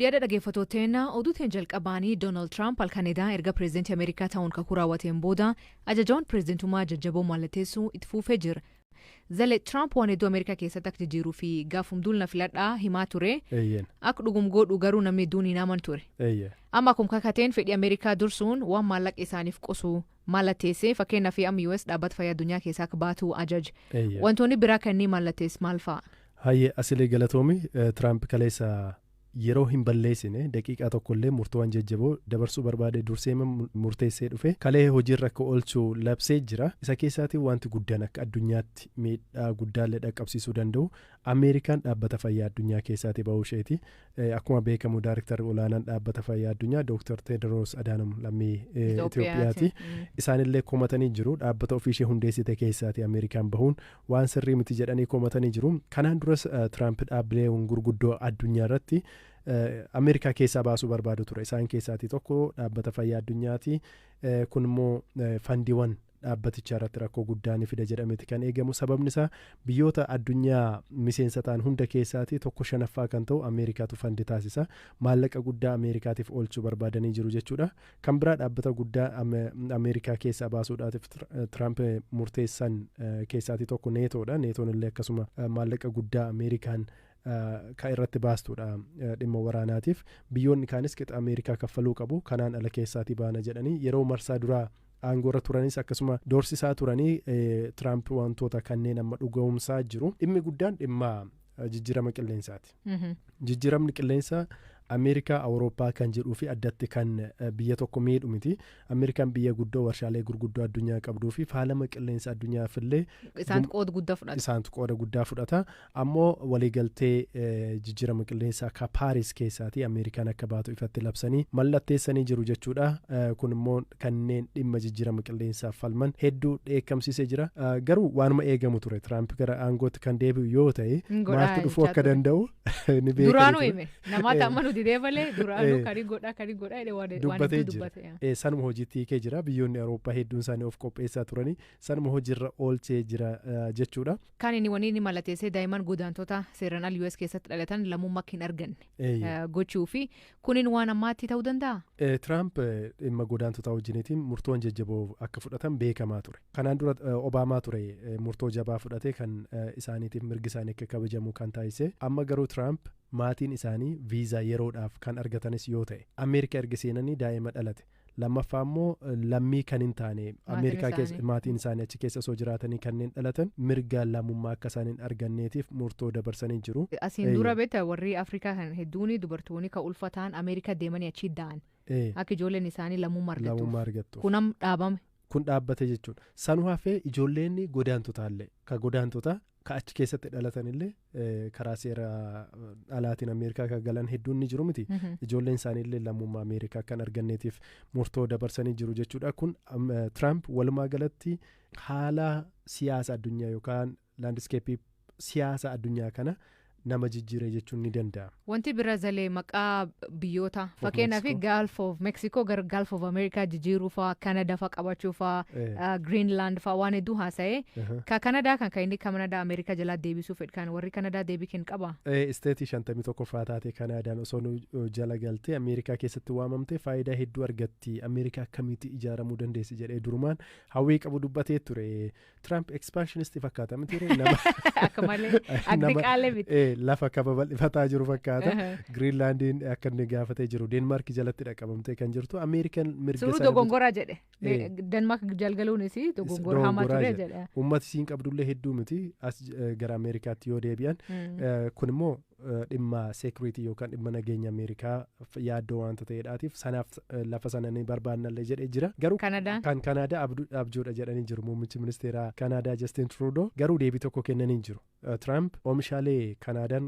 Dhiyaada dhaggeeffattootteen oduuteen jalqabaanii Doonaald Tiraamp halkan edaa erga pireezidantii Ameerikaa ta'uun kakuu raawwateen booda ajajawwan pireezidantummaa jajjaboo mallatteessuu itti fufee jira. Zale, Tiraamp waan hedduu Ameerikaa keessatti akka jijjiiruu fi gaafum duulna filadhaa himaa ture. Akka dhugum godhu garuu namni hedduun hin aman ture. Amma akkuma kakateen fedhii Ameerikaa dursuun waan maallaqa isaaniif qosu mallatteessee, fakkeenyaaf amma US dhaabbata fayyaa addunyaa keessaa akka baatu ajaje. Wantoonni biraa kanneen mallatteesse maal fa'a? Hayyee, asilee galatoomi. Tiraamp kaleessa yeroo hin balleessine, daqiiqaa tokkollee murtoowwan jajjaboo dabarsuu barbaade dursee murteessee dhufe kalee hojiirra akka oolchuu labsee jira. Isa keessaatii wanti guddaan akka addunyaatti miidhaa guddaallee dhaqqabsiisuu danda'u Ameerikaan dhaabbata fayyaa addunyaa keessaatii bahuu isheeti. Akkuma beekamu daarektarri olaanaan dhaabbata fayyaa addunyaa Dooktar Teedros Adaanom lammii Itoophiyaati. Isaanillee komatanii jiru. Dhaabbata ofii ishee hundeessite keessaatii Ameerikaan bahuun waan sirrii miti jedhanii komatanii jiru. Kanaan duras Tiraamp dhaabbilee gurguddoo addunyaa irratti Ameerikaa keessaa baasuu barbaadu ture. Isaan keessaatii tokko dhaabbata fayyaa addunyaati. Kun immoo fandiiwwan dhaabbatichaa irratti rakkoo guddaa ni fida jedhameeti kan eegamu. Sababni isaa biyyoota addunyaa miseensa ta'an hunda keessaatii tokko shanaffaa kan ta'u Ameerikaatu fund taasisa. Maallaqa guddaa Ameerikaatiif oolchuu barbaadanii jiru jechuudha. Kan biraa dhaabbata guddaa Ameerikaa keessaa baasuudhaatiif Tiraamp murteessan keessaatii tokko Neetoodha. Neetoon illee akkasuma maallaqa guddaa Ameerikaan kan irratti baastuudha dhimma waraanaatiif. Biyyoonni kaanis qixa Ameerikaa kaffaluu qabu, kanaan ala keessaatii baana jedhanii yeroo marsaa duraa aangoorra turanis akkasuma doorsisaa turanii. Tiraamp wantoota kanneen amma dhugoomsaa jiru. Dhimmi guddaan dhimma jijjiirama qilleensaati. Jijjiiramni qilleensaa Ameerikaa, Awurooppaa kan jedhuu fi addatti kan biyya tokko miidhu miti. Ameerikaan biyya guddoo warshaalee gurguddoo addunyaa qabduu fi faalama qilleensa addunyaafillee Isaantu qooda guddaa fudhata. Isaantu qooda guddaa fudhata. Ammoo waliigaltee jijjiirama qilleensaa akka Paaris keessaati Ameerikaan akka baatu ifatti labsanii mallatteessanii jiru jechuudha. Kun immoo kanneen dhimma jijjiirama qilleensaaf falman hedduu dheekkamsiisee jira. Garuu waanuma eegamu ture. Tiraamp gara aangootti kan deebi'u yoo ta'e maaltu dhufuu akka danda'u ni beekamu. Duraanuu hime, namaatti amma nuti deebalee duraanuu kan godhaa kan godhaa jedhee waan dubbatee hedduu jira. Dubbate. Sanuma hojiitti hiikee jira. Biyyoonni Awurooppaa hedduun isaanii of qopheessaa turanii sanuma hojiirra oolchee jira jechuudha. Kan inni wanni inni mallatteessee daa'imman godaantota seeraan al US keessatti dhalatan lammummaa akka hin arganne gochuu fi kunin waan ammaatti ta'uu danda'a? Tiraamp dhimma godaantota wajjiniitiin murtoon jajjaboo akka fudhatan beekamaa ture. Kanaan dura Obaamaa ture murtoo jabaa fudhate kan isaaniitiif mirgi isaanii akka kabajamu kan taasise. Amma garuu Tiraamp maatiin isaanii viizaa yeroodhaaf kan argatanis yoo ta'e Ameerikaa erga seenanii daa'ima dhalate, lammaffaa immoo lammii kan hin taane Ameerikaa keessa maatiin isaanii achi keessa osoo jiraatanii kanneen dhalatan mirga lammummaa akka isaan hin arganneetiif murtoo dabarsanii jiru. Asiin dura beekta, warri Afrikaa kan hedduun dubartoonni kan ulfataan Ameerikaa deemanii achi da'an. Akka ijoolleen isaanii lammummaa argattuuf. Lammummaa argattuuf. Kun amma dhaabame. Kun dhaabbate jechuudha. Sanuu hafee ijoolleen godaantotaallee ka godaantota ka achi keessatti dhalatanillee karaa seera alaatiin Ameerikaa kan galan hedduun ni jiru miti. Ijoolleen isaaniillee lammummaa Ameerikaa kan arganneetiif murtoo dabarsanii jiru jechuudha. Kun Tiraamp walumaa galatti haala siyaasa addunyaa yookaan landscape siyaasa addunyaa kana nama jijjiire jechuun ni danda'ama. Wanti bira zalee maqaa biyyoota fakkeenyaaf Gulf of Mexico gara Gulf of America jijjiiruu fa'aa, Canada fa'aa qabachuu fa'aa, Greenland fa'aa waan hedduu haasa'ee. Ka Canada kan inni Canada Ameerikaa jalaa deebisuu fedhu kan warri Canada deebii kennu qaba. State 51ffaa taate Kanaadaan osoo nu jala galtee Ameerikaa keessatti waamamte faayidaa hedduu argatti, Ameerikaa akkamitti ijaaramuu dandeessi jedhee durumaan hawwii qabu dubbatee ture. Trump expansionist fakkaata miti? Akka malee agriqaalee miti. Lafa akka babal'ifataa jiru fakkaata. Giriinlaandiin akka inni gaafatee jiru Deenmaark jalatti dhaqabamtee kan jirtu Ameerikaan mirga. Suruu dogongoraa jedhe. Deenmaark jalgaluunis dogongora hamaa ture jedhe. Uummati isiin qabdullee hedduu miti as gara Ameerikaatti yoo deebi'an. Kun immoo dhimma security yookaan dhimma nageenya Ameerikaa yaaddoo waanta ta'eedhaatiif sanaaf lafa sana ni barbaannallee jedhee jira. Garuu kan Kanaadaa abjuudha jedhanii jiru muummichi ministeeraa Kanaadaa Justin Trudeau, garuu deebii tokko kennanii jiru. Trump oomishaalee Kanaadaan